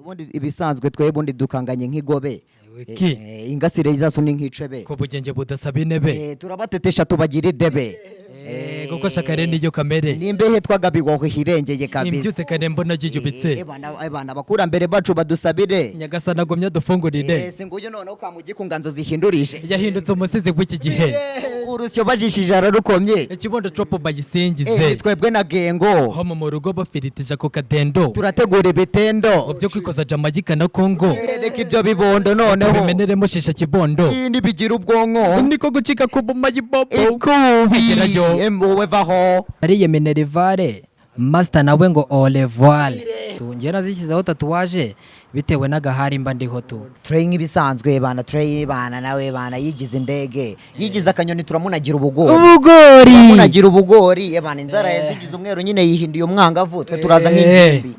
Ubundi ibisanzwe twebwe ubundi dukanganye nk'igobe. Wiki. Ingasire zazo ni nk'icebe. Ko bugenge budasaba intebe. Turabatetesha tubagira idebe. Kuko shakare niyo kamere. Nimbehe twagabigwa hirengeye kabisa. Nimbyutse kare mbona giyubitse. Ebana abakurambere bacu badusabire. Nyagasani agumya dufungurire. Singuyu noneho kamugi ku nganzo zihindurije. Yahindutse umusizi w'iki gihe. Urusyo bajishije ararukomye. Ikibondo Trap bayisingize. Twebwe na gengo. Homo mu rugo bafiritije ako kadendo. Turategura ibitendo. Ngo byo kwikoza Jamaica na Congo. Reka ibyo bibondo noneho. Tubimeneremo shisha kibondo. Nibigira ubwonko. Niko gucika ku bumayibobo. Ikubi. Agerayo. Embuwe vaho. Ariye minerivare master nawe ngo au revoir. Njye nazishyizeho tatouage bitewe n'agahari mba ndiho tu. Trey nk'ibisanzwe bana, Trey bana nawe bana yigize indege, yigize akanyoni, turamunagira ubugori. Ubugori. Turamunagira ubugori bana, inzara yazigize umweru nyine yihinduye umwangavu, twe turaza nk'ingimbi.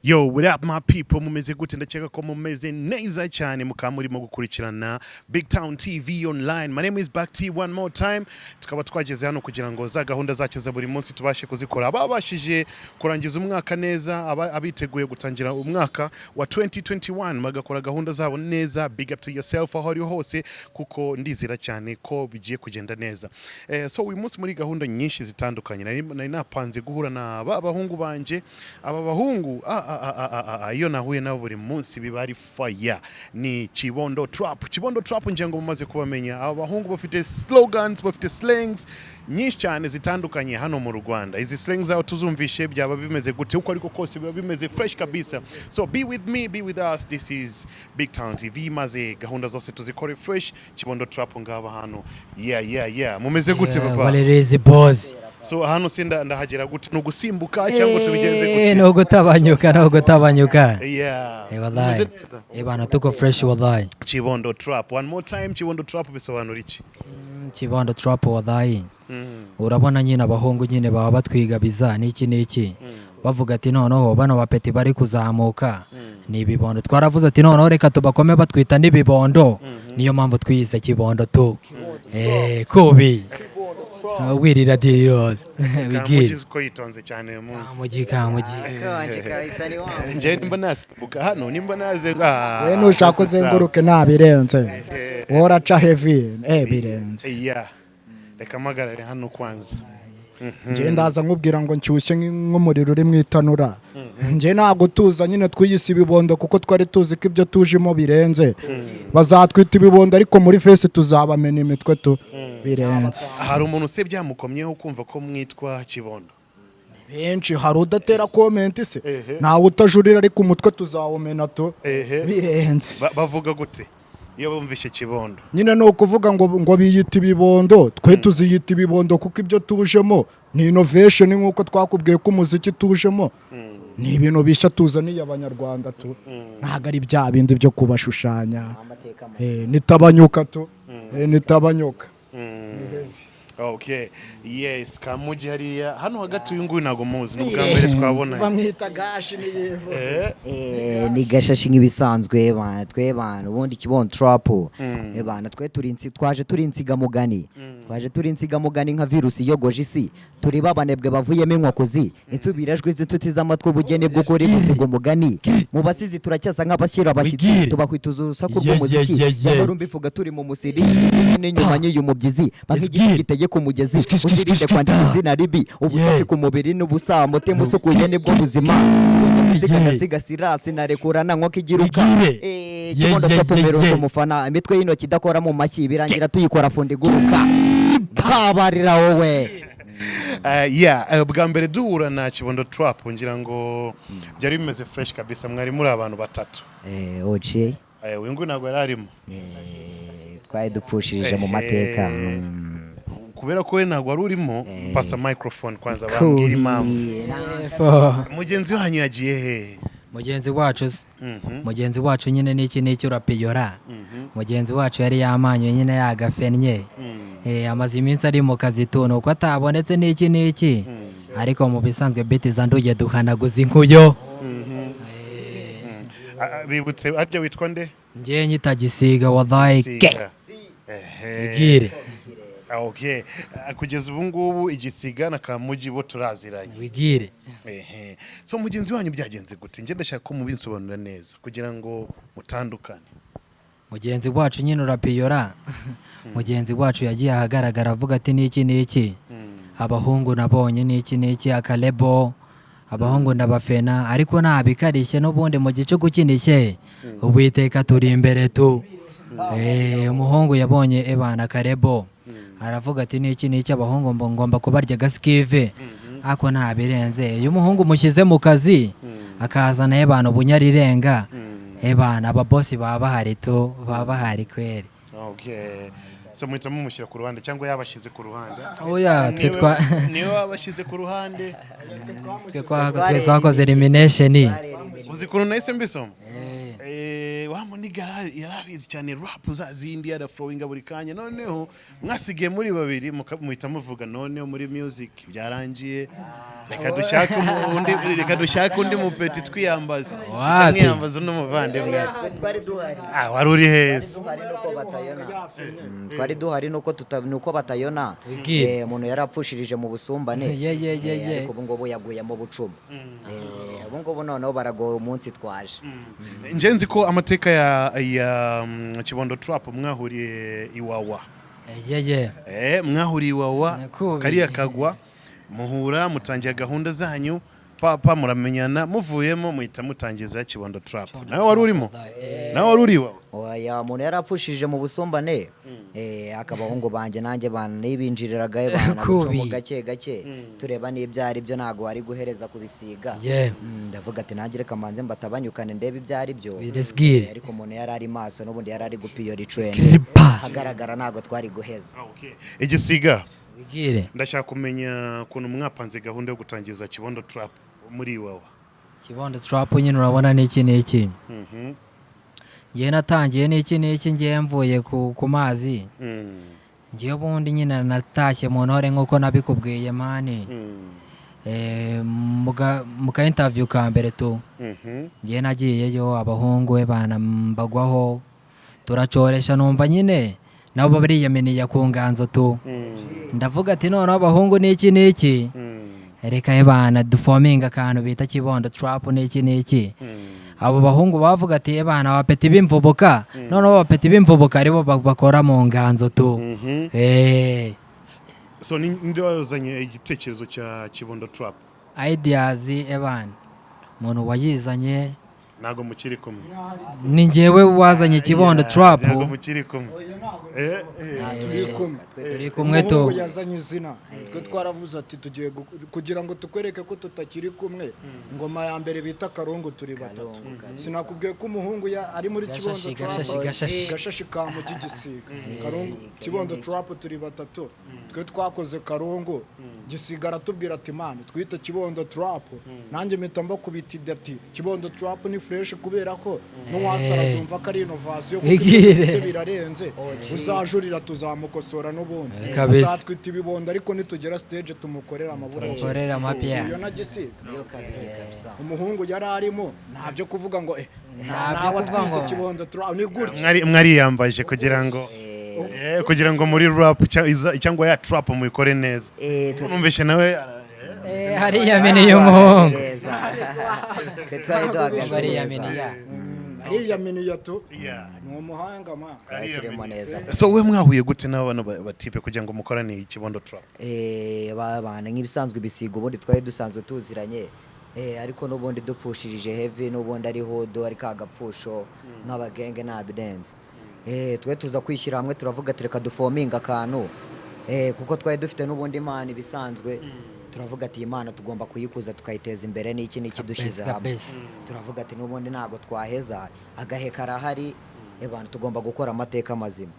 Yo, what up my people, mumeze gute? Ndakeka ko mumeze neza cyane, mukaba murimo gukurikirana Big Town TV Online. My name is Back T one more time. Tukaba twageze hano kugira ngo za gahunda zacu za buri munsi tubashe kuzikora. Ababashije kurangiza umwaka neza, abiteguye gutangira umwaka wa 2021 bagakora gahunda zabo neza, big up to yourself aho ari hose, kuko ndizera cyane ko bigiye kugenda neza. So uyu munsi muri gahunda nyinshi zitandukanye nari napanze guhura na ba bahungu banje. Aba bahungu iyo nahuye nabo buri munsi biba ari fire. Ni Kibondo Trap. Kibondo Trap ngira ngo mumaze kubamenya. Aba bahungu bafite slogans, bafite slangs nyinshi cyane zitandukanye hano mu Rwanda. Izi slangs aho tuzumvishe byaba bimeze gute? Uko ariko kose biba bimeze fresh kabisa. So be with me, be with us. This is Big Town TV, maze gahunda zose tuzikore fresh. Kibondo Trap ngaba hano. Yeah, mumeze gute papa? Walerizi boss. So hano se ndahagera gute? Ni ugusimbuka cyangwa tubigenze gute? Ni ugutabanyuka, ni ugutabanyuka. Mumeze Wallahi. neza? Bana tuko fresh wallahi. Kibondo Trap one more time. Kibondo Trap bisobanura iki? Kibondo Trap wallahi. Urabona nyine abahungu nyine baba batwigabiza n'iki n'iki. Bavuga ati noneho bano bapeti bari kuzamuka ni ibibondo. Twaravuze ati noneho reka tubakome batwita n'ibibondo. Niyo mpamvu twiyise Kibondo tu. Kubi. Wirira dirios. Wigire. Kamugi ko yitonze cyane uyu munsi. Kamugi kamugi. Konje kabisa ni wangu. Njye nimba nasimbuka hano, nimba naze We nushaka uzenguruke ntabirenze, wowe uraca heavy birenze. Yeah, reka mpagarare hano kwanza. Njye ndaza nkubwira ngo nshyushye nk'umuriro uri mu itanura. Njye ntabwo tuza nyine twiyise ibibondo kuko twari tuzi ko ibyo tujemo birenze. Bazatwita ibibondo ariko muri fesi tuzabamena imitwe tu birenze. Hari umuntu se byamukomyeho kumva ko mwitwa Kibondo? Benshi. Hari udatera comment se? Ntawe utajurira, ariko umutwe tuzawumena tu birenze. Bavuga gute iyo bumvishe Kibondo? Nyine ni ukuvuga ngo biyita ibibondo, twe tuziyita ibibondo kuko ibyo tujemo ni innovation, nk'uko twakubwiye ko umuziki tujemo ni ibintu bishya tuzaniye abanyarwanda tu, ntabwo ari bya bindi byo kubashushanya. Nitabanyuka tu. Nitabanyuka. Okay, yes, Kamugi hariya hano hagati, uyu nguyu ntabwo muzi, ni ubwa mbere twabona. Bamwita gashi niyivu. Ni gashashi nk'ibisanzwe bana, twe bana ubundi Kibondo Trap bana twe turi twaje turi insigamugani, twaje turi insigamugani nka virusi iyogoje isi, turi babanebwe bavuyemo inkokozi, insubirajwi z'inshuti z'amatwi, ubugeni bw'ukuri busiga umugani mu basizi, turacyasa nk'abashyira abashyitsi. Wigire. Tubakwituza urusaku rw'umuziki. Nyamara mbivuga turi mu musiri n'inyuma y'uyu mubyizi nk'igiti Izgire. giteye ku mugezi. Ishki, ishki, Uzirinde ishki, kwandika ta. izina ribi, ubusafi ku mubiri n'ubusa, umutima usukuye nibwo buzima. Sigasira sinarekura na nkoko igiruka. Igire. Kibondo Ye, ye, Trap ye, mbere ye. umufana, imitwe y'intoki idakora mu mashyi, birangira tuyikora fundi iguruka, kabarira wowe. Yeah, bwa mbere duhura na Kibondo Trap ngira ngo byari bimeze fresh kabisa, mwari muri abantu batatu. OG. Uyu nguyu ntabwo yari arimo. Twari dupfushirije mu mateka. Kubera ko we ntabwo wari urimo, pasa microphone kwanza bambwira impamvu. Mugenzi wanyu yagiye hehe? Mugenzi wacu se? Mugenzi wacu nyine n'iki n'iki urapiyora. Mugenzi wacu yari yamanywe nyine yagafennye. Amaze iminsi ari mu kazi tu, nuko atabonetse n'iki n'iki, ariko mu bisanzwe biti zanduye duhanaguza inkuyo. Bibutse arya witwa nde? Njye nyita Gisiga wallahi ke. Siga. Ehe. Wigire. Okay. Kugeza ubu ngubu Igisiga na Kamugi bo turaziranye. Wigire. Ehe. So mugenzi wanyu byagenze gute? Njye ndashaka ko mubinsobanurira neza kugira ngo mutandukane. Mugenzi wacu nyine urapiyora, mugenzi wacu yagiye ahagaragara avuga ati n'iki n'iki, abahungu nabonye n'iki n'iki, akarebo abahungu ndabafena, ariko ntabikarishye n'ubundi mu gicuku kinishye, Uwiteka turi imbere tu. Umuhungu yabonye ebana akarebo aravuga ati n'iki n'iki, abahungu ngomba kubarya agasikive, ariko ntabirenze. Iyo umuhungu mushyize mu kazi akazana ebana ubunyarirenga, ebana ababosi baba bahari tu, baba bahari kweri. Okay. So muhita mumushyira ku ruhande cyangwa yabashyize ku ruhande? Oya, twe Niwe wabashyize ku ruhande. Twe twakoze elimination. Uzi ukuntu nahise mbisoma? Wa muniga yarabizi cyane rap za zindi, yaraflowinga buri kanya. Noneho mwasigaye muri babiri, muhita muvuga noneho muri music byarangiye, reka dushake undi, reka dushake undi mupeti twiyambaze. Wapi? Mwiyambaza uno muvandimwe. Twari duhari. Ah, wari uri heza. Duhari nuko batayona. Twari duhari nuko nuko batayona. Wigire. Umuntu yarapfushirije mu busumbane. Ye, ye, ye, ye. Ariko ubu ngubu yaguye mu bucumu. Ubu ngubu noneho baragowe umunsi twaje. Nje nzi ko amateka ya Kibondo Trap mwahuriye Iwawa. Ye ye. Mwahuriye Iwawa. Nakubi. Kariya kagwa muhura, mutangira gahunda zanyu, papa muramenyana, muvuyemo muhita mutangiza Kibondo Trap. Nawe wari urimo? Nawe wari uri Iwawa? Oya, umuntu yarapfushije mu busumbane, akabahungu banjye nanjye bana nibinjiriraga bana Kubi. bucumu gake gake, tureba n'ibyo ari byo, ntago wari guhereza kubisiga. Ye. Ndavuga ati nanjye reka manze mbatabanyukane ndebe ibyo ari byo. Biresgire. Ariko umuntu yari ari maso n'ubundi yari ari gupiyora icwende Kripa. hagaragara, ntago twari guheza. Igisiga. Wigire. Ndashaka kumenya ukuntu mwapanze gahunda yo gutangiza Kibondo Trap muri Iwawa. Kibondo Trap nyine urabona n'iki n'iki, ngewe natangiye n'iki n'iki, ngewe mvuye ku mazi, ngewe ubundi nyine natashye mu ntore nk'uko nabikubwiye man. Mu ka interview ka mbere tu, ngewe nagiyeyo, abahungu we bana mbagwaho, turacoresha, numva nyine nabo bariyaminiye ku nganzo tu. Ndavuga ati noneho abahungu n'iki n'iki, reka ebana dufominga akantu bita Kibondo Trap n'iki n'iki. Abo bahungu bavuga ati ebana abapeti b'imvubuka, noneho abapeti b'imvubuka aribo bakora mu nganzo tu. So ninde wazanye igitekerezo cya Kibondo Trap? Ideas ebana umuntu wayizanye Ntabwo mukiri kumwe. Ni njyewe wazanye Kibondo Trap. Ntabwo mukiri kumwe. Turi kumwe. Turi kumwe tu. Umuhungu yazanye izina, twe twaravuze ati tugiye kugira ngo tukwereke ko tutakiri kumwe. Ingoma ya mbere bita Karungu turi batatu. Sinakubwiye ko umuhungu ari muri Kibondo Gashashi, Trap? gashashi, gashashi. Gashashi ka Mugi Gisiga Karungu Kibondo Trap turi batatu. Twe twakoze Karungu, Gisiga aratubwira ati man twite Kibondo Trap. Nanjye mpita mbakubita ati Kibondo Trap ni fresh, kubera ko n'uwasara azumva ko ari innovation, kuko ibyo Igire. dufite birarenze, uzajurira tuzamukosora n'ubundi. Kabisa. Azatwita ibibondo, ariko nitugera stage tumukorera amabura. Tumukorere amapya. Iyo na Gisiga Iyo kabiri kabisa. umuhungu yari arimo, ntabyo kuvuga ngo Ntabyo nawe kuvuga twise Kibondo Trap ni gutya. Mwariyambaje kugira ngo kugira ngo muri rap cyangwa ya trap muyikore neza. Numvishe nawe Hariyaminiye umuhungu. Neza. Twe twari duhagaze neza. Bariyaminiya. Ariyaminiye tu. Yeah. Ni umuhanga ma. Twari turimo neza. So we mwahuye gute n'abana batipe kugira ngo mukorane Ikibondo Trap? Babana nk'ibisanzwe, ibisigo ubundi twari dusanzwe tuziranye. Ariko n'ubundi dupfushirije heavy, n'ubundi ari hodo ari kagapfusho nk'abagenge ntabirenze. Twe tuza kwishyira hamwe, turavuga ati reka dufominga akantu, kuko twari dufite n'ubundi imana ibisanzwe. Turavuga ati imana tugomba kuyikuza tukayiteza imbere n'iki n'iki, dushyize hamwe. Kabisa. Turavuga ati n'ubundi ntabwo twaheza agahe karahari, abantu tugomba gukora amateka mazima.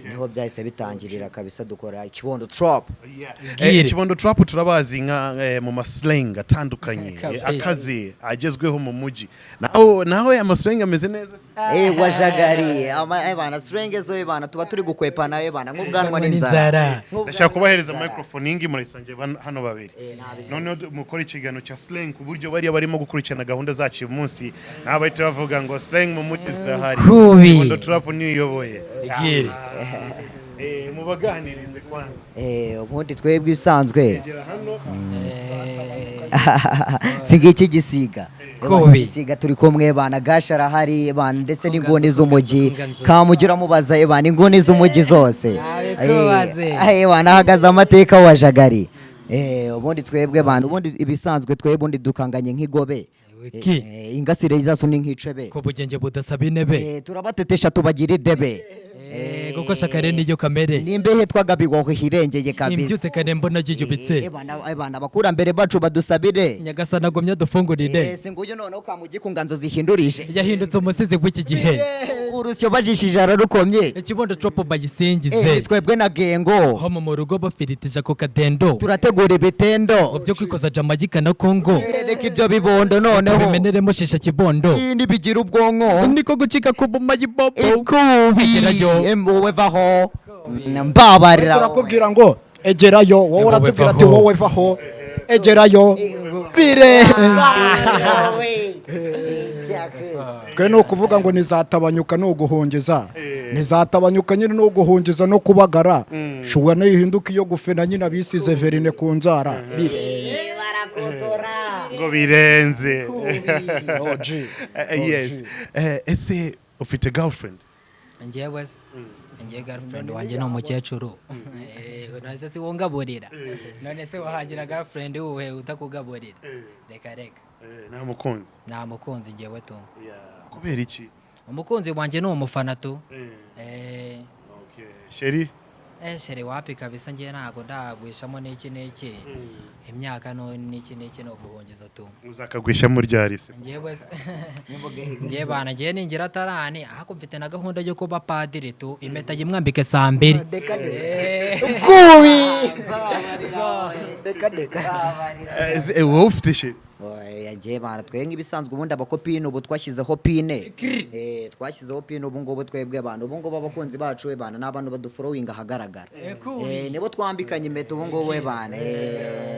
Niho byahise bitangirira kabisa, dukora Ikibondo Trap. Ikibondo Trap turabazi nka mu maslang atandukanye, Kabisa. akazi agezweho mu mujyi. Naho aya maslang ameze neza se? Wajagari bana sirenge zo bana tuba turi gukwepana bana nk'ubwanwa n'inzara. Ndashaka kubahereza microphone ingi murayisangiye hano babiri, noneho mukore ikiganiro cya slang ku buryo bariya barimo gukurikirana gahunda zacu uyu munsi nabo bahita bavuga ngo slang mu mujyi zirahari. Kubi. Kibondo Trap niyo iyoboye. Igire. Mubaganirize kwanza. Ubundi twebwe ibisanzwe Gera hano. Si ngiki gisiga. Kobi. Gisiga turi kumwe bana, Gasha arahari bana, ndetse Kunganzu, n'inguni z'umujyi. kunganzu. Kamugira uramubaza bana, inguni z'umujyi zose. Nabikubaze. Bana ahagaze amateka wa Jagari. Ubundi twebwe bana, ubundi ibisanzwe twebwe ubundi dukanganye nk'igobe. Wiki. Ingasire zacu ni nk'icebe. Ko bugenge budasaba intebe. Turabatetesha tubagira idebe. Kuko shakare niyo kamere. Nimbehe twagabigwa hirengeye kabisa. Nimbyutse kare mbona ryiyubitse. Bana abakurambere bacu badusabire. Nyagasani agumye adufungurire. Si nguyu noneho Kamugi ku nganzo zihindurije. Yahindutse umusizi w'iki gihe. Urusyo bajishije ararukomye. Ikibondo trap bayisingize. Twebwe na gengo Homo mu rugo bafiritije ako kadendo. Turategura ibitendo. Mu byo kwikoza Jamaica na Congo. Reka ibyo bibondo noneho. Tubimeneremo shisha kibondo. Nibigira ubwonko. Niko gucika ku mayibobo. Ikubi. Egerayo. Wowe vaho, mbabarira. Turakubwira ngo egerayo, wowe Wowe uratubwira ati vaho. wowe vaho, egerayo bire. Twe ni ukuvuga ngo nizatabanyuka ni uguhungiza, nizatabanyuka nyine ni uguhungiza no kubagara shuwa nihinduka iyo gufena nyine abisize verine ku nzara birenze. Ngo birenze. OG. Yes. Ese ufite girlfriend? Njyewe se, njyewe girlfriend wanjye ni umukecuru. None se si wungaburira? None se wahagira girlfriend uwe utakugaburira? Reka reka. Nta mukunzi? Nta mukunzi njyewe tu. Kubera iki? Umukunzi wanjye ni umufana tu. Okay. Chérie? Chérie wapi kabisa, njye ntago ndagwishamo n'iki n'iki, imyaka no n'iki n'iki, no guhungiza tu. Uzakagwishamo ryari se? Njyewe se, njyewe bana, njyewe ningira tarani, ariko mfite na gahunda yo kuba padiri tu, impeta yimwambike saa 2. Kubi. Wowe ufite chérie? Oya, njye bana, twe nk'ibisanzwe ubundi abakopine ubu twashyizeho pin. Twashyizeho pin ubu ngubu twebwe abantu, ubu ngubu abakunzi bacu we bana ni abantu badufollowinga ahagaragara. Nibo twambikanye impeta ubu ngubu we bana.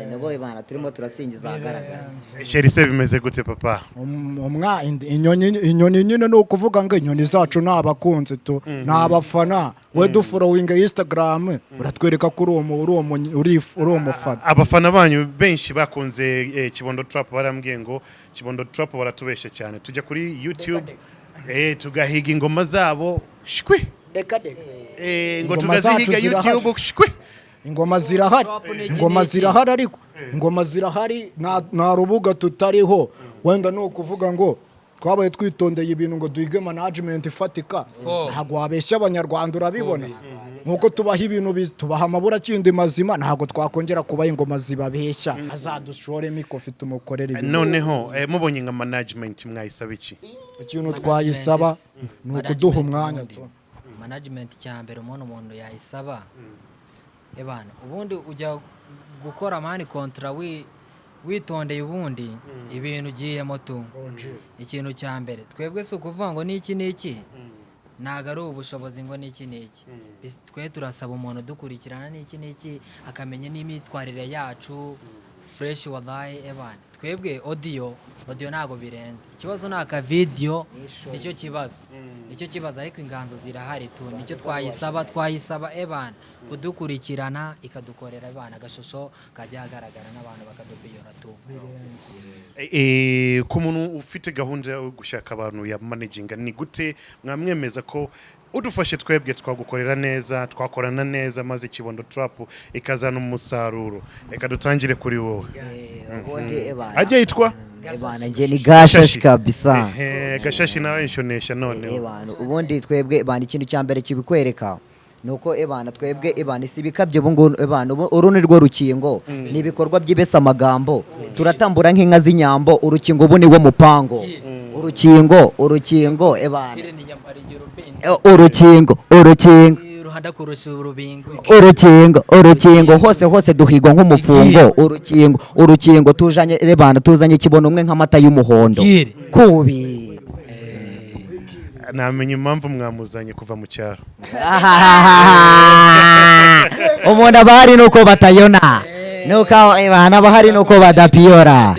Nibo we bana turimo turasingiza ahagaragara. Chérie se bimeze gute papa? Inyoni nyine ni ukuvuga ngo inyoni zacu ni abakunzi tu, ni abafana. We dufollowinga Instagram, uratwereka ko uri umufana. Abafana banyu benshi bakunze Kibondo Trap barambwiye ngo Kibondo Trap baratubeshya cyane, tujya kuri YouTube tugahiga ingoma zabo shwi. Ngo Ingoma tugazihiga zacu zirahari. YouTube shwi. Ingoma zirahari, ingoma zirahari, ariko ingoma zirahari, nta rubuga tutariho. Wenda ni ukuvuga ngo twabaye twitondeye ibintu ngo duhige management ifatika. Ntabwo wabeshya Abanyarwanda, urabibona nkuko tubaha ibintu tubaha amaburakindi mazima, ntabwo twakongera kubaha ingoma zibabeshya. Azadushoremo ikofi tumukorere ibintu. Noneho mubonye nka management mwayisaba iki? Ikintu twayisaba ni ukuduha umwanya tu. Management cya mbere umuntu yayisaba, ebana, ubundi ujya gukora man kontra witondeye ubundi ibintu ugiyemo tu. Ikintu cya mbere twebwe si ukuvuga ngo n'iki n'iki, ntabwo ari ubushobozi ngo n'iki n'iki. Twe turasaba umuntu udukurikirana n'iki n'iki, akamenya n'imyitwarire yacu fresh wallahi. Ebana, twebwe audio ntabwo birenze, ikibazo ni akavidiyo, nicyo kibazo, nicyo kibazo, ariko inganzo zirahari tu. Nicyo twayisaba ebana kudukurikirana, ikadukorera ebana agashusho kajya ahagaragara n'abantu bakadupiyora tu. Ku muntu ufite gahunda yo gushaka abantu ya managinga, ni gute mwamwemeza ko udufashe twebwe twagukorera neza, twakorana neza, maze Kibondo Trap ikazana umusaruro? Reka dutangire kuri wowe. Ubundi ebana Ajya yitwa ebana, njye ni Gashashi kabisa. Ehe, Gashashi nawe nshonesha noneho. Ebana, ubundi twebwe ebana, ikintu cya mbere kibikwereka nuko ebana twebwe ebana isi bikabye ubu ngubu ebana, ubu uru ni rwo rukingo, ni ibikorwa byibesa amagambo, turatambura nk'inka z'inyambo, urukingo ubu ni wo mupango, urukingo, urukingo ebana. Urukingo, urukingo. Ruhanda kurusha urubingo. Urukingo, urukingo, hose hose duhigwa nk'umufungo, urukingo, urukingo, tujanye ebana, tuzanye kibono umwe nk'amata y'umuhondo. Gire. Kubi. Namenye impamvu mwamuzanye kuva mu cyaro. Umuntu aba ahari nuko batayona. Nuko bana bahari nuko badapiyora.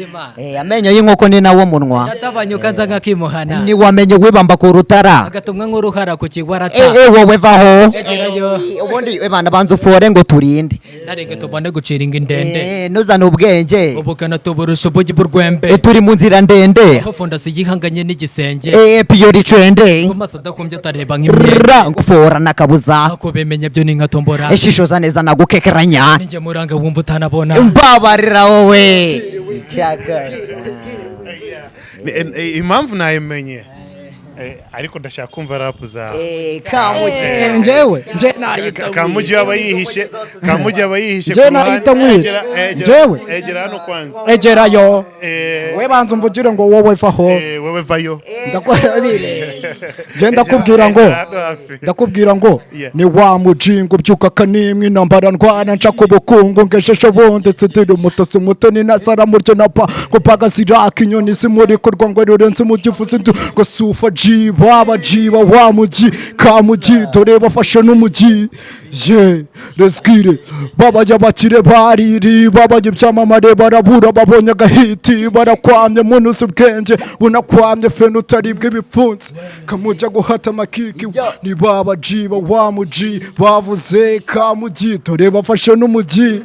Amenyo y'inkoko ni nawo munwa. Natabanyuka nza nkakimuhana. Ni wamenye wibamba ku rutara. Agatumwa nk'uruhara ku kigwarata. Wowe vaho. Ubundi bana banza ufore ngo turinde. Nareke tubone guciringa indende. Nuzana ubwenge. Ubukana tuburusha ubugi bw'urwembe. Turi mu nzira ndende. Aho fondasiyo yihanganye n'igisenge. Piyori icwende. Ku maso adakumbye atareba nk'imyenda. Ra ngufora nakabuza. Ako bimenya byo ni nka tombora. Ishishoza neza nagukekeranya. Ninjye muranga wumva utanabona. Mbabarira wowe. Icyakaza. Impamvu nayimenye. Ariko ndashaka kumva rap zawe. Kamugi. Njyewe nje nahita Kamugi aba yihishe, Kamugi aba yihishe. Njye nahita mwica. Njyewe egera hano kwanza. Egerayo. We banza umvugire ngo wowe vaho. Wowe vayo. Nje ndakubwira ngo ndakubwira ngo ni wa mujingo byuka kanimwe intambara ndwana nca ku bukungu ngejeje bundi ndiri umutasi mutoni nasara muryo na pa ngo pagasiraka inyoni zimuri kurwa ngo rurenze mu gifuzi ngo sufa G baba G ba wa mugi kamugi dore bafashe n'umugi ye reskire babajya bakire bariri babajya ibyamamare barabura babonye agahiti barakwamye munuzi ubwenge bunakwamye fene utaribwa ibipfunsi kamujya guhata amakiki ni baba G ba wa mugi bavuze kamugi dore bafashe n'umugi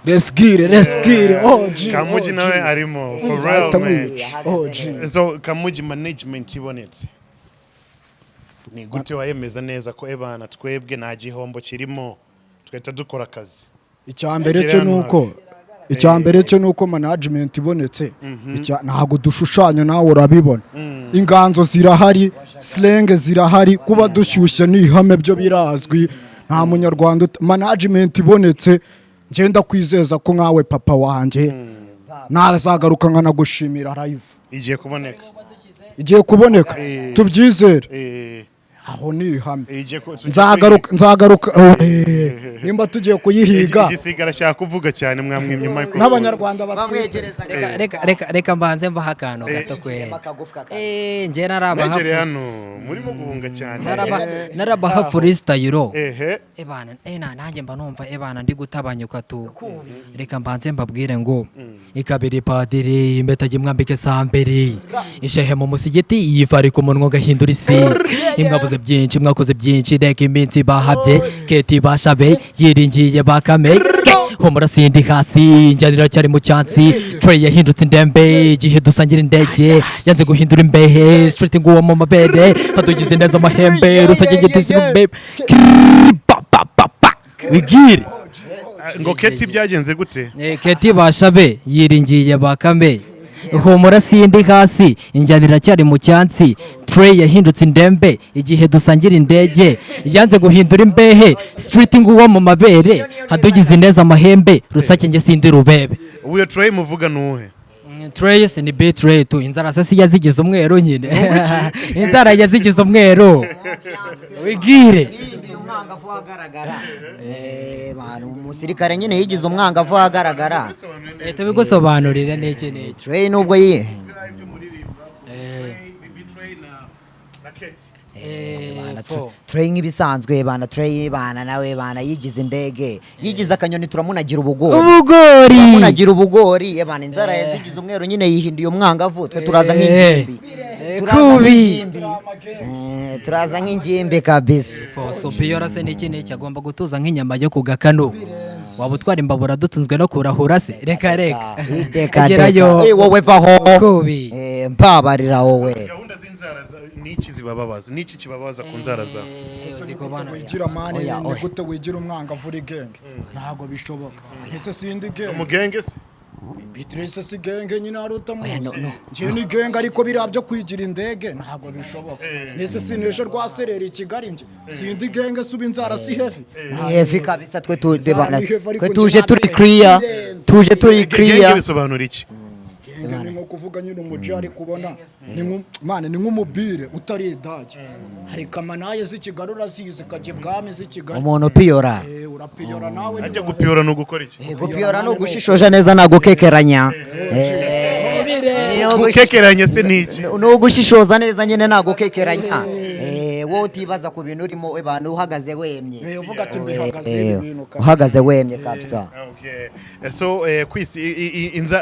reskire reskire OG Kamugi nawe arimo for real man. OG. So Kamugi management ibonetse ni gute wayemeza neza ko ebana twebwe nta gihombo kirimo tweta dukora akazi? Icyambere cyo nuko management ibonetse ntago dushushanya nawe urabibona. Inganzo zirahari, slang zirahari, kuba dushyushye ni ihame byo birazwi. Nta munyarwanda management ibonetse ngenda kwizeza ko nkawe papa wanjye nazagaruka nkanagushimira live. Igiye kuboneka. Igiye kuboneka tubyizere. Aho ni ihame. Nzagaruka nimba tugiye kuyihiga. Igisigara ashaka kuvuga cyane mwamwimye microphone. N'abanyarwanda batwitegereza. Reka reka mbanze mbaha akantu gato kwe. Nje narabaha. Negere hano murimo guhunga cyane. Narabaha freestyle. Ebana nanjye mba numva ebana ndi gutabanyuka tu. Reka mbanze mbabwire ngo ikabiri padiri impeta gimwambike sambere. Ishehe mu musigiti yivari ku munwa gahindura isi. Imwavuze byinshi mwakoze byinshi reka iminsi bahabye keti bashabe yiringiye bakame humura sindi hasi njyanira cyari mu cyansi Trey yahindutse indembe igihe dusangira indege yanze guhindura imbehe street nguwo mu mabere hadugize neza amahembe rusage giti babe pa pa pa pa wigire ngo keti byagenze gute? Keti bashabe yiringiye bakame humura sindi hasi injyanira cyari mu cyansi Trey yahindutse indembe igihe dusangira indege yanze guhindura imbehe street nguwo mu mabere hadugize neza amahembe rusake nge sindi rubebe. Uyo Trey muvuga nuhe? Trey ni B Trey tu inzara se si yazigize umweru nyine. Inzara yazigize umweru wigire umwangavu agaragara. Bantu umusirikare nyine yigize umwangavu agaragara. Tubigusobanurira n'iki n'iki. Trey nubwo yi Trey nk'ibisanzwe bana Trey bana nawe bana yigize indege yigize akanyoni turamunagira ubugori ubugori turamunagira ubugori bana inzara yazigize umweru nyine yihinduye umwangavu twe turaza nk'ingimbi kubi turaza nk'ingimbi kabisa. Supiyora se n'iki n'iki agomba gutuza nk'inyama yo kugakano waba utwara imbabura dutunzwe no kurahura se reka reka egerayo wowe vaho kubi mbabarira wowe. Gahunda z'inzara niki zibababaza niki kibabaza ku nzara zawe? Wigira mani ni gute wigira umwangavu uri genge ntago bishoboka. Ese sindi genge umugenge se Beatrice si genge nyine ari utamuzi. Nje ni genge ariko biriya byo kwigira indege ntabwo bishoboka. Nese sineshe rwa sereri Kigali nje sindi genge suba inzara si heavy. Heavy kabisa twe tudebana twe tuje turi clear tuje turi clear. Genge bisobanura iki? Genge ni nko kuvuga nyine umuji ari kubona ni mane ni nk'umubire utari idage. Hari kamanaye z'ikigali urazizi kajya ibwami z'ikigali. Umuntu piyora. Urapiyora nawe. Ajya gupiyora no gukora iki? Gupiyora no gushishoja neza nagukekeranya. Gukekeranya se niki? No gushishoza neza nyine nagukekeranya. Wowe utibaza ku bintu urimo, abantu uhagaze wemye. Uvuga ati mbihagaze ibi bintu kabisa. Uhagaze wemye kabisa. Okay. So kwisi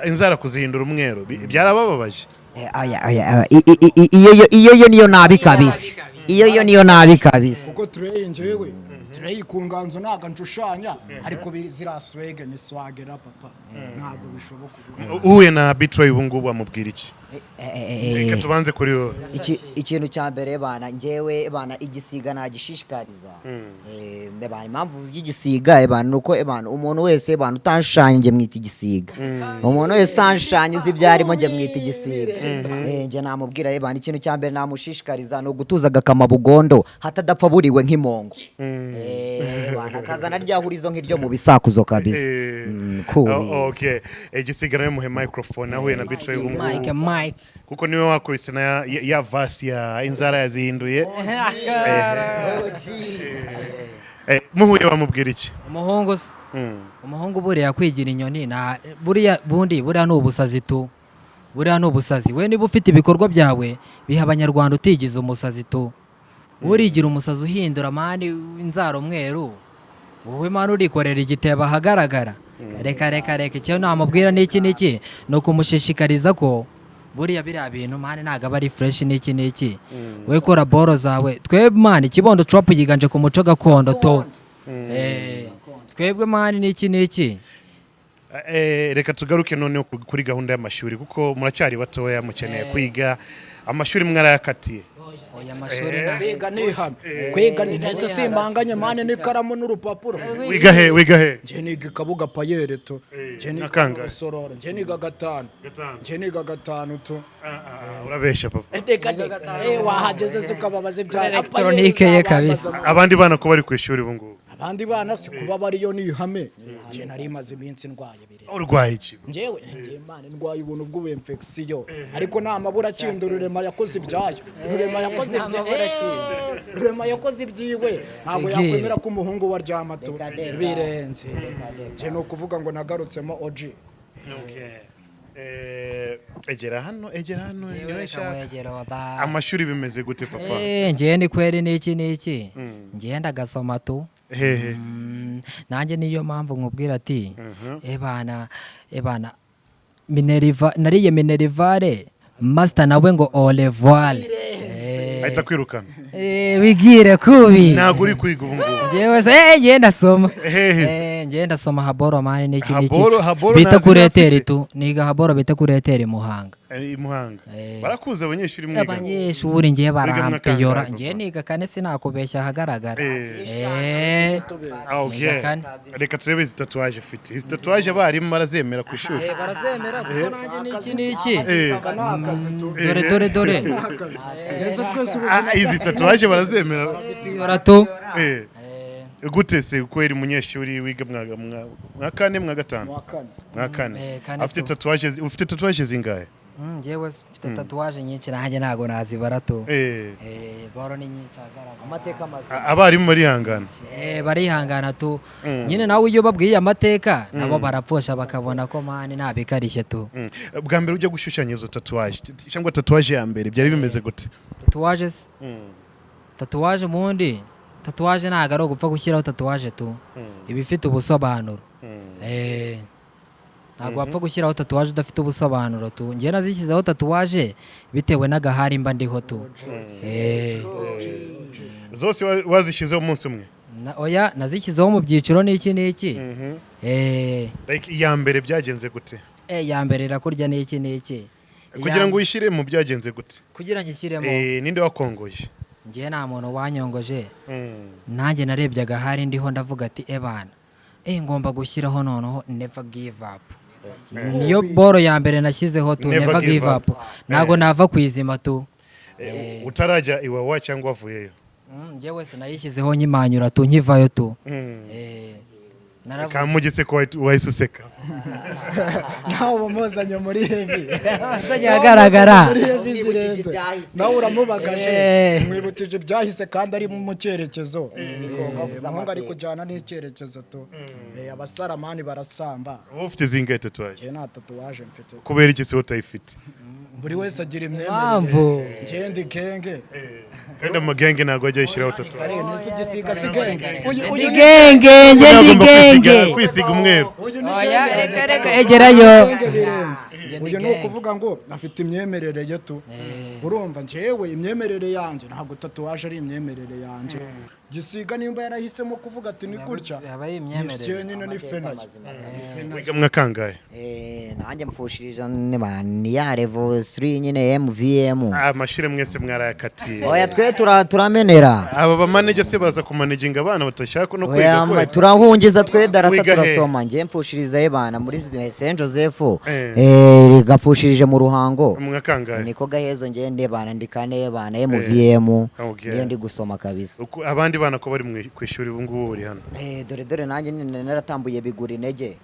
inzara kuzihindura umweru byarabababaje. Aya, aya, aya, iyo yo niyo nabi kabisa, iyo yo niyo nabi kabisa. Kuko Trey, njyewe Trey ku nganzo ntabwo nshushanya, ariko ziriya swag ni swagera papa, ntabwo bishoboka ubu. Uhuye na B-Threy ubu ngubu amubwira iki? Reka tubanze kuri wowe. Ikintu cya mbere bana, njyewe bana, igisiga nagishishikariza. Bana, impamvu y'igisiga bana nuko bana umuntu wese bana utanshushanya njye mwita igisiga. Umuntu wese utanshushanya uzi ibyo arimo njye mwita igisiga. Njye namubwira bana, ikintu cya mbere namushishikariza ni ugutuza agakama bugondo hatadapfa buriwe nk'imongo. Bana, akazana rya hurizo nk'iryo mu bisakuzo kabisa. Kubi. Oh, okay, igisiga nawe muhe microphone, ahuye na B-Threy ubu ngubu. Mike, Mike. Kuko niwe wakubise na ya verse ya inzara yazihinduye. Muhuye bamubwira iki? Umuhungu se, umuhungu buriya kwigira inyoni na buriya bundi, buriya ni ubusazi tu, buriya ni ubusazi. We niba ufite ibikorwa byawe biha abanyarwanda, utigize umusazi tu. Urigira umusazi uhindura man inzara umweru, wowe man urikorera igitebo ahagaragara. Reka, reka, reka. Icyo namubwira n'iki n'iki ni ukumushishikariza ko buriya biriya bintu man ntabwo aba ari fresh n'iki n'iki. We kora boro zawe. Twebwe man Kibondo Trap yiganje ku muco gakondo to. Twebwe man n'iki n'iki. Reka tugaruke noneho kuri gahunda y'amashuri, kuko muracyari batoya, mukeneye kwiga. Amashuri mwarayakatiye? Oya, amashuri nta. Kwiga ni ihame, kwiga ni ese simbanganye man n'ikaramu n'urupapuro. Wiga he? Wiga he? Njye niga Kabuga Payere to, njye niga Kangahe? Rusororo, njye niga gatanu. Gatanu. Njye niga gatanu to. Ah, ah, ah, urabeshya papa. Reka reka, wahageze se ukababaza ibya Electronique ye kabisa. Abandi bana ko bari ku ishuri ubu ngubu? Abandi bana si kuba bariyo ni ihame. Njye nari maze iminsi ndwaye bire. Urwaye iki? Njyewe man ndwaye ubuntu bw'ubu infection, ariko nta mabura akindi. Rurema yakoze ibyayo, Rurema yakoze ibya Rurema yakoze ibyiwe, ntabwo Egere. yakwemera ko umuhungu we aryama tu, birenze. Njye ni ukuvuga ngo nagarutsemo OG. Okay. Egera hano, egera hano, niwe nshaka. Mwegera wada. Amashuri bimeze gute papa? Njyewe ni kweri n'iki n'iki, njyewe ndagasoma tu. Hehe? Nanjye niyo mpamvu nkubwira ati ebana, ebana, minerva nariye minerval, master nawe ngo au revoir. Ahita kwirukana. Wigire kubi. Ntabwo uri kwiga ubu ngubu? Njyewe se njyewe ndasoma. Hehe se? Njyewe ndasoma haboro man n'iki n'iki. Haboro bita nta kuri zina eteri afite? tu, niga haboro bita kuri eteri Muhanga. I Muhanga barakuza abanyeshuri mwiga? Abanyeshuri ngiye Wiga mu barampiyora. kangahe, Ngiye papa? niga kane, sinakubeshya ahagaragara. Ah, okay. Niga kane. Reka turebe izi tatouage ufite. Izi tatouage abarimu barazemera ku ishuri? Barazemera kuko nanjye n'iki n'iki. Dore, dore, dore. Mbese twese ubuzima Ah, izi tatouage barazemera? Piyora tu. Gute se kweri umunyeshuri wiga mwa kane, mwa gatanu? Wa kane. Mwa kane. Kane Afite tu. tatouage, ufite tatouage zingahe? Njyewe mfite tatouage nyinshi, nanjye ntabwo nazibara tu. Boro ni nyinshi ahagaragara. Amateka mazima. Abarimu barihangana? Barihangana tu nyine. Nawe iyo babwiye amateka nabo barapfusha, bakabona ko man ntabikarishye tu. Bwa mbere ujya gushushanya izo tatouage cyangwa tatouage ya mbere byari bimeze gute? Tatouage se, tatouage ubundi, tatouage ntabwo ari ugupfa gushyiraho tatouage tu, iba ifite ubusobanuro. Ntabwo wapfa gushyiraho tatouage udafite ubusobanuro tu. Njyewe nazishyizeho tatouage bitewe n'agahari mba ndiho tu. Zose wazishyizeho umunsi umwe? Oya, nazishyizeho mu byiciro n'iki n'iki. Like iya mbere byagenze gute? Ya mbere irakurya n'iki n'iki. Kugira ngo uyishyiremo byagenze gute? Kugira ngo ishyiremo? Ninde wakongoye? Njyewe nta muntu wanyongoje. Nanjye narebye agahari ndiho, ndavuga ati ebana, ngomba gushyiraho noneho never give up. Niyo boro ya mbere nashyizeho tu. Never Never give give up. up, ntabwo nava ku izima tu. Utarajya iwawa cyangwa wavuyeyo? Njyewe sinayishyizeho nkimanyura tu, nkivayo tu. Naravuze. Kamugese ko wahise useka. Nawe umuzanye muri heavy. Nzanye ahagaragara. Muri heavy zirenze. Ibyahise. Nawe uramubagaje. Mwibukije ibyahise kandi ari mu cyerekezo. Umuhungu ari kujyana n'icyerekezo tu. Abasaramani barasamba. Wowe ufite zingahe tatouage? Njye nta tatouage mfite. Kubera iki se utayifite? Buri wese agira imyemerere. Impamvu. Njye ndi kenge. Kandi amagenge ntabwo ajya yishyiraho tatouage. Nese igisiga si genge? Uyu Ndi genge, njye ndi Agomba genge. kwisiga umweru. Uyu ni Oya, genge. reka, reka, egerayo. Genge birenze. Njye ndi Uyu ni genge. ukuvuga ngo afite imyemerere ye tu. Urumva, njyewe imyemerere yanjye ntabwo tatouage ari imyemerere yanjye. Gisiga nimba yarahisemo kuvuga ati ni gutya, Yaba ari imyemerere. ni nyine ni fena ye. Wiga mwakangahe? Nanjye mfushirije ni ya level 3 nyine, MVM. Amashuri mwese mwarayakatiye. Oya, twe turamenera. Aba bamanager se baza kumanaginga abana batashaka no Oya, kwiga ma- kwe? turahungiza twe darasa. Wiga he? Turasoma, njye mfushiriza bana muri Saint Joseph. Gapfushirije mu Ruhango. Mwakangahe? Niko gahezo, njye ndebana ndikane bana MVM. Niyo ndi gusoma kabisa. Abandi bana ko bari ku ishuri ubu ngubu buri hano? Dore dore nanjye naratambuye bigura intege.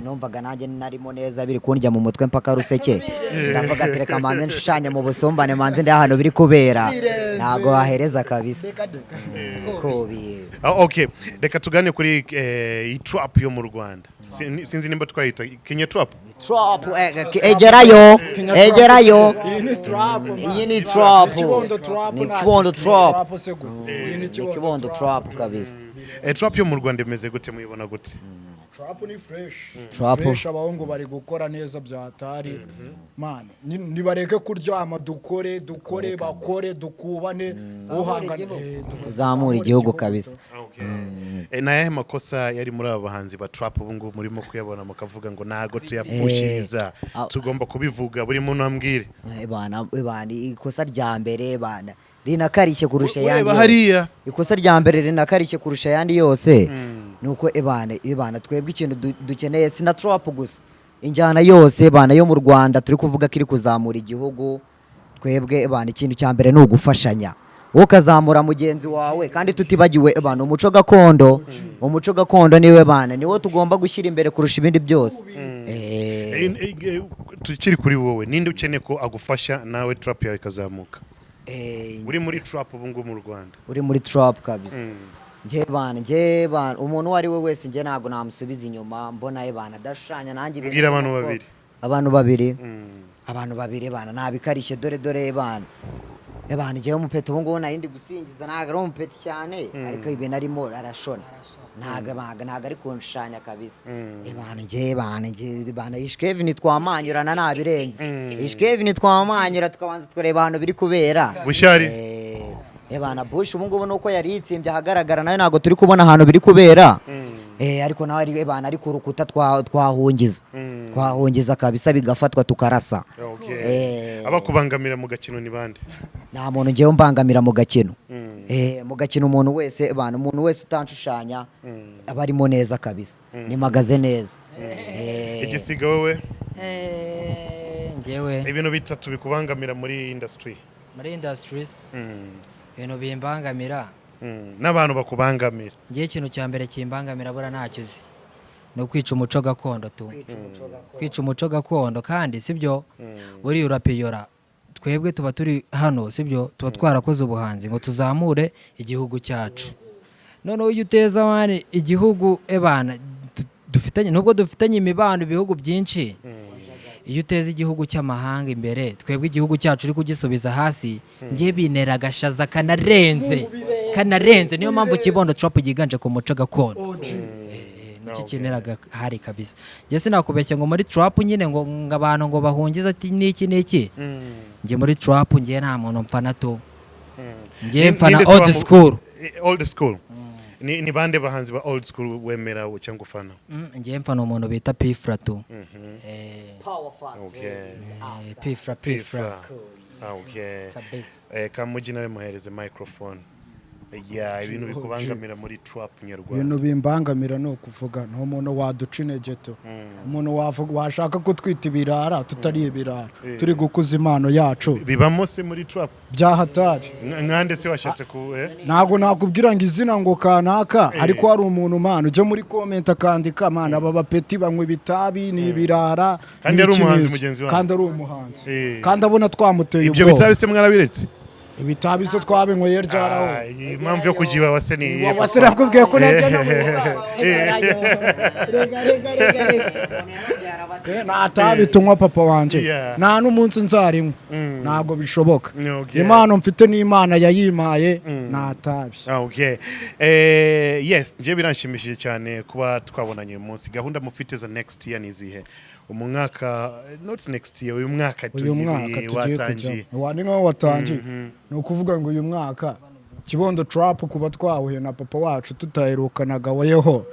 Numvaga nanjye narimo neza, biri kundya mu mutwe mpaka ruseke. Ndavuga ati reka manze nshushanye mu busumbane, manze ndi ahantu biri kubera. Birenze. Ntago wahereza kabisa. Reka reka. Kubi. Ah, okay, reka tugane kuri iyi trap yo mu Rwanda. Sinzi nimba twayita Kenya trap. Trap, egerayo, egerayo. Iyi ni trap, man. Iyi ni trap. Kibondo trap. Ni Nta kibondo trap. se gute? Iyi ni Ni kibondo trap kabisa. Trap yo mu Rwanda imeze gute? Muyibona gute? Trap ni fresh. Trap. Fresh, abahungu bari gukora neza bya hatari. Man, nibareke kuryama, dukore, dukore, bakore, dukubane, uhangane. Tuzamura igihugu kabisa. Ni ayahe makosa yari muri aba bahanzi ba trap ubu ngubu murimo kuyabona mukavuga ngo ntago tuyapfushiriza, tugomba kubivuga, buri muntu ambwire? Bana bana, ikosa rya mbere bana rinakarishye kurusha ayandi Ureba yose. hariya. Ikosa rya mbere rinakarishye kurusha ayandi yose ni uko ebana ebana twebwe ikintu dukeneye si na trap gusa, injyana yose bana yo mu Rwanda turi kuvuga ko iri kuzamura igihugu, twebwe ebana ikintu cya mbere ni ugufashanya, wowe ukazamura mugenzi wawe, kandi tutibagiwe ebana umuco gakondo. Umuco gakondo niwe bana niwo tugomba gushyira imbere kurusha ibindi byose. Tukiri kuri wowe, ninde ukeneye ko agufasha nawe trap yawe ikazamuka, uri muri trap ubu ngubu mu Rwanda? Uri muri trap kabisa, njye bana, njye bana, umuntu uwo ari we wese njye ntabwo namusubiza inyuma mbona bana adashushanya nanjye ibintu. Mbwira abantu nk'uko- babiri. Abantu babiri, abantu babiri bana nabikarishye. Dore dore bana bana, njyewe umupeti ubu ngubu nari ndi gusingiza, ntabwo ari umupeti cyane, ariko ibintu arimo arashona, ntabwo ari kunshushanya kabisa. Bana njye bana njye bana Ishkevin twamanyurana nabirenze. Ishkevin twamanyura tukabanza tukareba ahantu biri kubera. Bushari. Bana Bush ubu ngubu nuko yari yitsimbye ahagaragara, nawe ntabwo turi kubona ahantu biri kubera. Ariko nawe ari bana ari ku rukuta, twahungiza twahungiza kabisa, bigafatwa tukarasa. Abakubangamira mu gakino ni bande? Nta muntu ngewe mbangamira mu gakino. Mu gakino umuntu wese bana, umuntu wese utanshushanya aba arimo neza kabisa, nimagaze neza. Igisiga, wowe? Njyewe? Ibintu bitatu bikubangamira muri industry. Muri industries, ibintu bimbangamira? N'abantu bakubangamira. Ngewe ikintu cya mbere kimbangamira buriya ntacyo uzi, ni ukwica umuco gakondo tu, kwica umuco gakondo. Kandi sibyo, buriya urapiyora, twebwe tuba turi hano sibyo, tuba twarakoze ubuhanzi ngo tuzamure igihugu cyacu. Noneho iyo uteza abandi igihugu ebana dufitanye, nubwo dufitanye imibano ibihugu byinshi, iyo uteza igihugu cy'amahanga imbere, twebwe igihugu cyacu uri kugisubiza hasi, njye bintera agashaza kanarenze, kanarenze. Niyo mpamvu Kibondo Trap yiganje ku muco gakondo. Nicyo kineraga hari kabisa. Njye sinakubeshya ngo muri trap nyine ngo abantu ngo bahungize ati niki niki. Njye muri trap njye nta muntu mfana tu, njye mfana Ninde se old school. Old school ni bande bahanzi ba old school wemera cyangwa ufana? Njye mfana umuntu bita Pfla tu. Pfla, Pfla. Ah, okay. Kabisa. Kamugi nawe muhereze microphone ya ibintu bikubangamira muri trap nyarwanda. Ibintu bimbangamira ni ukuvuga ni umuntu waduca intege tu, umuntu washaka kutwita ibirara tutari ibirara, turi gukuza impano yacu. Bibamo se muri trap? Byahatari. Nkande se washatse ku Ntabwo nakubwira ngo izina ngo kanaka, ariko hari umuntu mana ujya muri comment akandika: "Mana, aba bapeti banywa ibitabi, ni ibirara." Kandi ari n'iki umuhanzi n'iki. mugenzi wanyu. Kandi ari umuhanzi. Kandi abona twamuteye Ibyo ubwoba. bitabi se mwarabiretse? Ibitabi se twabinyweye ryaraho? Ah, iyi impamvu yo kujiba se ni iyihe? Wase nakubwiye ko najya no mu Rega, rega, rega, rega. Nta tabi tunywa, papa wanjye. Nta n'umunsi nzarinywa, ntabwo bishoboka. Impano mfite n'Imana yayimpaye, nta tabi. Okay. Yes, njye biranshimishije cyane kuba twabonanye uyu munsi. Gahunda mufite za next year ni izihe? Umwaka, not next year, uyu mwaka. Uyu mwaka tugiye Watangiye. kujya wa ni nkaho watangiye. Ni ukuvuga ngo uyu mwaka Kibondo Trap, kuba twahuye na papa wacu tutaherukanaga, weho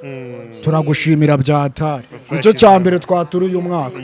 turagushimira byatari. Nicyo cya mbere twatura uyu mwaka.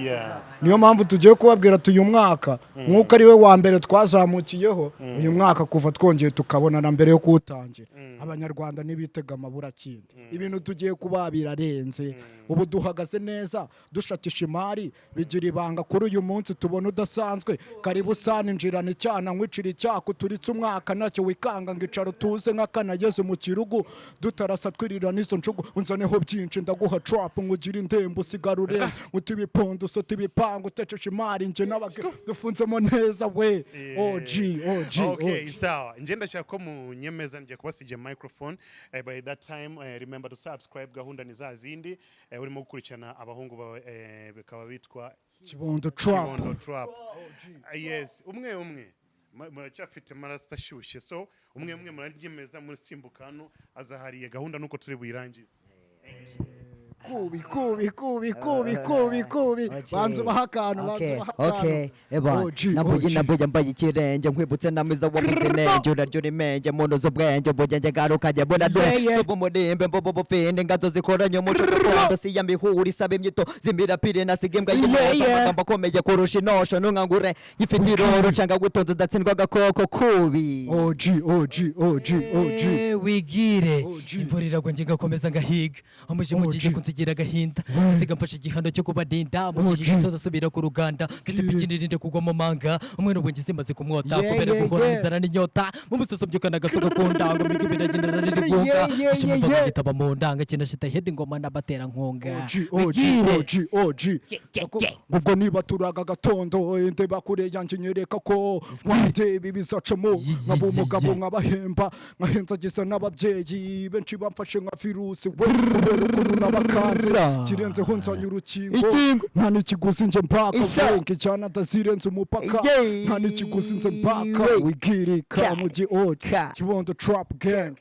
Niyo mpamvu tugiye kubabwira ati uyu mwaka, nk'uko ari we wa mbere twazamukiyeho, uyu mwaka kuva twongeye tukabonana mbere yo kuwutangira, Abanyarwanda ntibitega amaburakindi. Ibintu tugiye kuba birarenze. Ubu duhagaze neza, dushakisha imari bigira ibanga. Kuri uyu munsi tubona udasanzwe. Karibu sana, injirana icyana nkwicira icyaka uturitse umwaka ntacyo wikanga, ngo icara utuze nk'akanageze mu kirugu, dutarasa twirira n'izo njugu. Unzaneho byinshi ndaguha trap, nkugire indembo usigara urembo, uta ibipondo usota ibipangu, utecesha imari njye n'abage dufunzemo neza we. OG, OG. Okay, OG. sawa. Njye ndashaka ko munyemeza, ngiye kubasigira microphone. By that time, remember to subscribe. Gahunda ni za zindi. Urimo gukurikirana abahungu bawe, bakaba bitwa Kibondo Trap. Kibondo Trap. Yes, umwe umwe. Muracyafite amaraso ashyushye, so umwe umwe muraryemeza musimbuka hano azahariye gahunda nuko turi buyirangize. Kubi kubi kubi kubi kubi kubi. Banza ubahe akantu, banza ubahe akantu. Okay, eba. OG, Nambuye OG. nambuye mbaye ikirenge, nkwibutse namiza wabuze nenge, uraryo urimenge mu nzu ubwenge ubugenge garukanye bunadwe subu umurimbe mvubu bufinde ingazo zikoranye umuco gakondo si ya mihuri isaba imyito zimirapire nasiga imbwa y'imoso, amagambo akomeye kurusha inosho, ntunkangure gifite iroro canga witonze udatsindwa agakoko kubi. OG, OG, OG, OG. Wigire. OG. Imvura iragwa, njye ngakomeza ngahiga umujinya ugiye OG. kunsigira agahinda, asiga mfashe igihano cyo kubarinda mu gihe OG. gito ndasubira ku ruganda mfite ipikini irinde kugwa mu manga umwe n'ubu ngize maze kumwota kubera guhora inzara n'inyota mu musoso mbyukana agasoka ku ndango mbega biragenda narigunga mfashe umuvugo gitaba mu ndanga kinashita hedi ingoma n'abaterankunga. OG, OG. Wigire. OG, OG. Ubwo niba turaga gatondo ndeba kure yanjye, nyereka ko wandeba bizacamo, nkaba umugabo, nkabahemba, nkahenzagiza n'ababyeyi benshi bamfashe nka virusi we kubera ukuntu nabakanze. Kirenzeho nzanye urukingo. Ikingo. Nta n'ikiguzi nje mpaka. Isha. Wonke cyane atazirenze umupaka. Yeah. Nta n'ikiguzi nze mpaka. We. Wigire Ka. kamugi OG. Ka. Kibondo Trap Gang.